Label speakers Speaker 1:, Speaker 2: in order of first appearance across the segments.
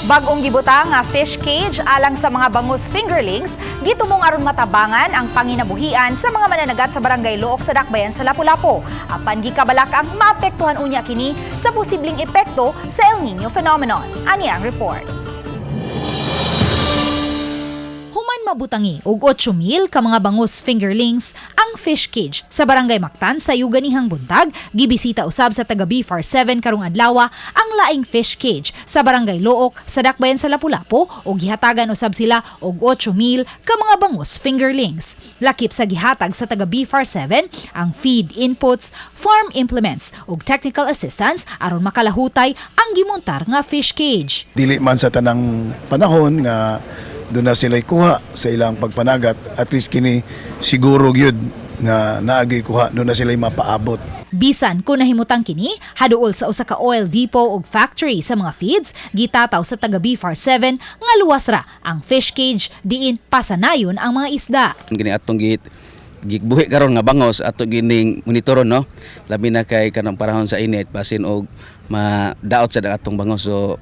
Speaker 1: Bagong gibutang nga fish cage alang sa mga bangus fingerlings, gitumong aron matabangan ang panginabuhian sa mga mananagat sa Barangay Looc sa Dakbayan sa Lapu-Lapu. Apan gikabalak ang maapektuhan unya kini sa posibleng epekto sa El Nino phenomenon. Ani ang report. Human mabutangi og 8,000 ka mga bangus fingerlings ang fish cage sa Barangay Mactan sa Yuganihang buntag, gibisita usab sa taga BFAR 7 karong adlaw ang laing fish cage sa Barangay Looc sa Dakbayan sa Lapu-Lapu ug gihatagan usab sila og 8,000 ka mga bangus fingerlings. Lakip sa gihatag sa taga BFAR 7 ang feed inputs, farm implements ug technical assistance aron makalahutay ang gimontar nga fish cage.
Speaker 2: Dili man sa tanang panahon nga doon na sila kuha sa ilang pagpanagat, at least kini siguro gyud nga naagi kuha, doon na sila mapaabot.
Speaker 1: Bisan kung nahimutang kini, haduol sa usa ka oil depot ug factory sa mga feeds, gitataw sa taga BFAR 7 nga luwas ra ang fish cage diin pasanayon ang mga isda.
Speaker 3: Gini atong gibuhi karon nga bangos, ato gining monitoron, no, labi na kay kanang panahon sa init, basin og madaot sa atong bangos, so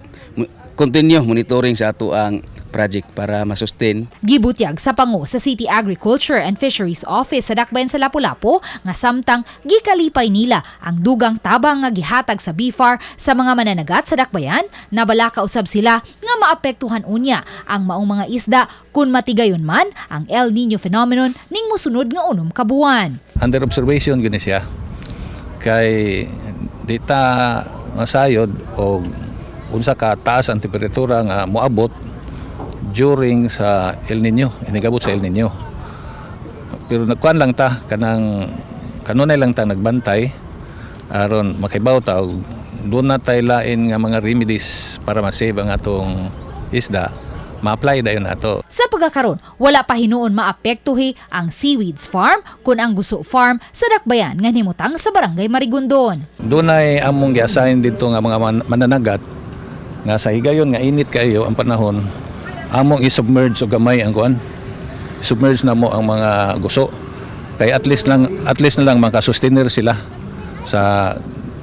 Speaker 3: continue monitoring sa ato ang project para masustain.
Speaker 1: Gibutyag sa pango sa City Agriculture and Fisheries Office sa Dakbayan sa Lapu-Lapu nga samtang gikalipay nila ang dugang tabang nga gihatag sa BFAR sa mga mananagat sa Dakbayan, nabalaka usab sila nga maapektuhan unya ang maong mga isda kung matigayon man ang El Nino phenomenon ning mosunod nga 6 ka buwan.
Speaker 4: Under observation gini siya kay di ta masayod og unsa ka taas ang temperatura nga moabot during sa El Nino, inigabot sa El Nino. Pero nagkuan lang ta, kanang kanunay lang ta nagbantay aron makibaw ta og doon na tay lain nga mga remedies para ma-save ang atong isda, ma-apply dayon ato.
Speaker 1: Sa pagkakaron, wala pa hinuon maapektuhi ang seaweeds farm kun ang guso farm sa Dakbayan nga nihimutang sa Barangay Marigondon.
Speaker 4: Dunay among gi-assign dito nga mga mananagat nga sa higayon nga init kayo ang panahon, among i-submerge og gamay ang kuan. Submerge na mo ang mga guso. Kay at least na lang maka-sustainer sila sa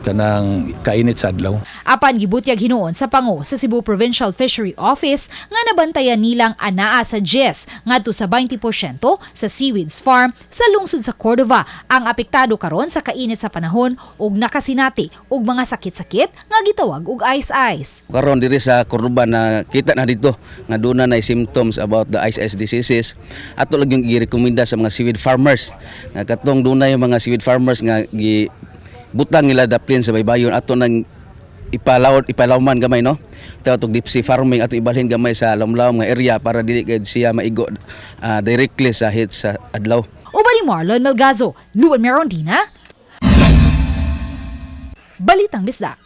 Speaker 4: kanang kainit sa adlaw.
Speaker 1: Apan gibutyag hinuon sa pango sa Cebu Provincial Fishery Office nga nabantayan nilang anaa sa 10 ngadto sa 20% sa seaweeds farm sa lungsod sa Cordova ang apektado karon sa kainit sa panahon ug nakasinati og mga sakit-sakit nga gitawag og ice ice.
Speaker 3: Karon diri sa Cordova, na kita na dito nga duna na symptoms about the ice ice diseases. Ato lang yung girekomenda sa mga seaweed farmers nga katong dunay mga seaweed farmers nga gi butang nila daplin sa baybayon, ato nang ipalawd ipalawman gamay, no, tawag deep sea farming, ato ibalhin gamay sa lawom nga area para dili gid siya maigo directly sa heat sa adlaw.
Speaker 1: Uban ni Marlon Melgazo, Luan Merondina, Balitang Bisdak.